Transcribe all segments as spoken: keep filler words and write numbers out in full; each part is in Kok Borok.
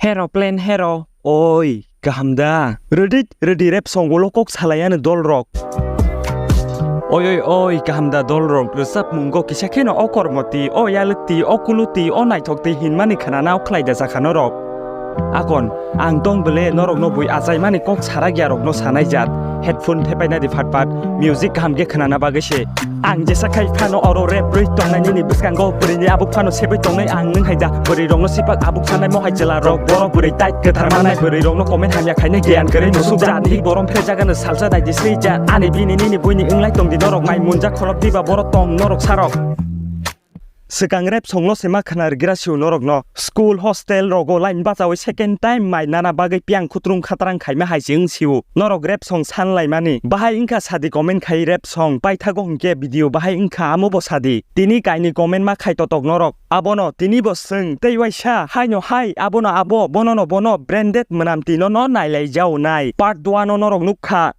Hero plan hero. Oi, kaham da? Ready, ready rap song ulo kok salai ano dol rok. Oi, oi, oi, kaham da dol rok? Rwchap mungo kisa kheno o kormoti, o yalwkti, o kuluti, o naithokti hinmani khwnana o khlai da jakha norok. Akon, ang tong bele norokno bui achaimani kok sarakya rokno sanai jat. Headphone thepai nadi phat phat, music kaham khe khwnana bagwi se. Ang jesa khai phano oro rap rwi tongnai nini bwskango, bwrwini abuk phano sebwi tongnai ang nwng hai da. Bwrwi rokno sipak abuk sanai mohai chwla rok, borok bwrwi tight kwthar manai. Bwrwi rokno comment hamya khainai giyan kwrwi musuk jat. Ni borom phre jagano salsa dai di swi jat. Ani bini nini buini wnglai tong di norok mai munjak kholop diba borok tong norok sarok. Swkang rap songno se ma khwna rwgra sio norokno. School, hostel rogo line bachaui second time mai nana bagwi piang khutrung khatrang khaima hai se wng sio. Norok rap song san laimani. Bahai wngkha sadi comment khai rap song. Paithago hwnkhe video bahai wngkha amo bo sadi. Tini kaini comment ma khai totok norok. Abono tini bo swng tei waisa haino hai abono abo bonono bono branded mwnam tino no nailai jao nai. Part one o norok nukha.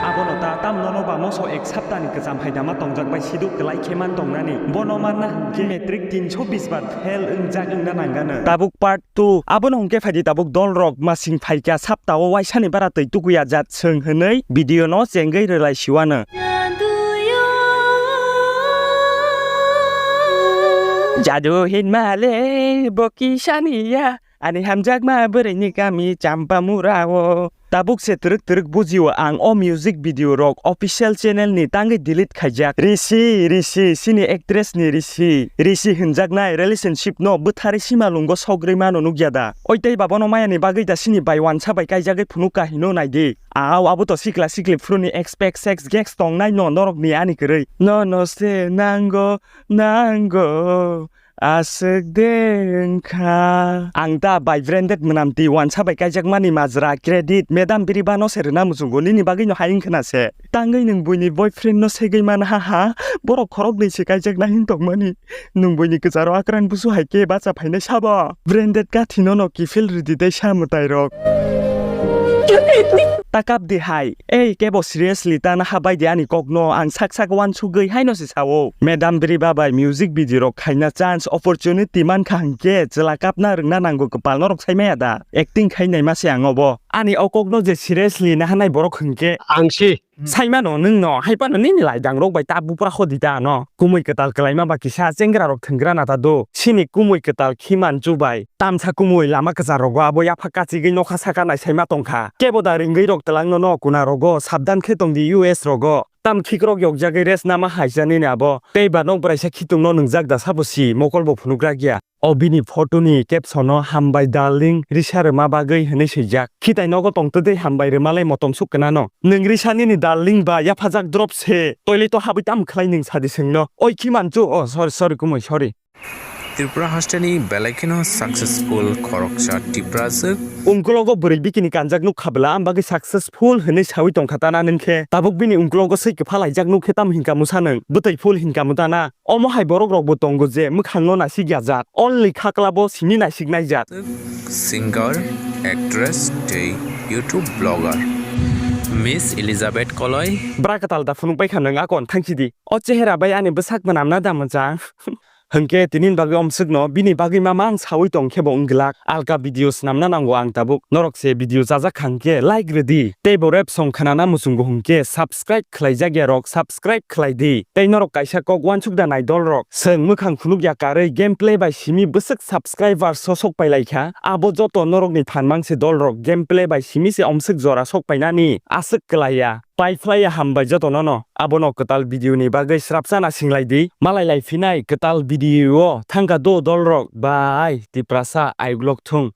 Abono ta tam nono ba moso ek saptani kwcham hai dama tongjak bai siduk kwlai khe man tongnani. Bono manna hwnkhe matric tinsho bis bar fail wngjak wngna nangano. Tabuk part two. Abono hwnkhe phaidi tabuk dol rok masing phaikha saptao waisani bara twi tukuya jat swng hwnwi video no chengwi rwlai siwano. Jadu hinmale bo kisaniya. Ani hamjakma bwrwini kami Champamura o. Tabuk se twrwk twrwk bujio ang o music video rok official channel ni tangwi delete khaijak. Rishi, Rishi, sini actress ni Rishi. Rishi hinjaknai relationship no bwthari sima lungo sogri mano nukya da. Oi tei ba bono maya ni bagwi da sini bai wansa bai kaijagwi phunuk ka hino naidi. Au abo to sikla sikli phuru ni expect sex gex tongnai no norok ni ani kwrwi. No no se nango, nango. Aswk de wngkha. Ang ta bai branded mwnam twi wansa bai kaijakmani majra credit madam Biriba no se rwna muchungo nini bagwi no hai wngkhwna se. Tangwi nwng buini boyfriend no segwi man ha ha. Borok khoroknwi se kaijakna hin tongmani. Nwng buini kwcharo akrang busu hai khe bacha phainai sabo. Branded kathi no no kiphil rwdi tei sa mwtai rok. Ta kap di hai. Ei, kebo seriously ta na habai di ani kok no, ang sak sak uansugwi haino se sao. Madam Biriba bai music video rok khaina chance opportunity mankha hwnkhe chwla kapna rwngna nango kwpal norok sai maya da? Acting khai naima se ang obo. Ani o kok no je seriously nahanai borok hwnkhe. Ang si. Saimano nwng no, hai phano nini laidang rok bai ta bupra hodi ta no. Kumui kwtal kwlaima ba kisa chengra rok thwnggra na ta do. Sini kumui kwtal khiman chu bai. Tamsa kumui lama kwchar rogo abo yapha kachigwi nokha saka naisaima tongkha. Kebo da ringwi rok twlangno no kuna rogo sabdan khe tongdi U S rogo. Tam khikrok yokjagwi rest nama haisa nini abo. Tei ba nok braisa khitung no nwngjak da sabo si mokol bo phunukra giya. O bini photo ni caption no hambai darling risa rwma bagwi hwnwi swijak. Khitai nogo tongtwtwi hambai rwmalai motom suk kwnano. Nwng risa nini darling ba yaphajak drop se toilet o habwi tam khlai nwng sadi swngno. Oi khiman chu, oh sorry sorry kumui sorry. Tripura hasteni belai kheno successful khoroksa Tiprajwk. Ungkulogo bwrwi bikini kanjak nukha bwla, am bagwi successful hwnwi sawi tongkha tana nwng khe. Tabuk bini ungkulogo swi kwpha laijak nuk khe tamo hinka musa nwng? Bwtwi phul hinka mu tana? Omo hai borok rokbo tongo je mwkhangno naisik ya jat, only khaklabo simi naisik nai jat. Singer, actress tei YouTube blogger. Miss Elizabeth Koloi. Bra kwtal da phunuk bai kha nwng akon thangsi di. O chehera bai ani bwsak mwnamna da mwchang. Hwnkhe tinin bagwi omswkno bini bagwi ma mang sawi tong khe bo wng glak. Alka video swnamna nango ang tabuk. Norok se video chajak kha hwnkhe like rwdi. Tei bo rap song khwnana muchungo hwnkhe subscribe khlaijak ya rok subscribe khlai di. Tei norok kaisa kok uansuk da nai dol rok. Chwng mwkhang phunuk ya karwi gameplay bai simi bwswk subscribers so sok pai lai kha. Abo joto norok ni phan mang se dol rok gameplay bai simi se omswk jora sok painani aswk kwlai ya. Pai phlai ya hambai jotono no. Abono kwtal video ni bagwi srapsa na singlai di. Malai lai phinai kwtal video o thangkha do dol rok bai Tiprasa aiglok thung.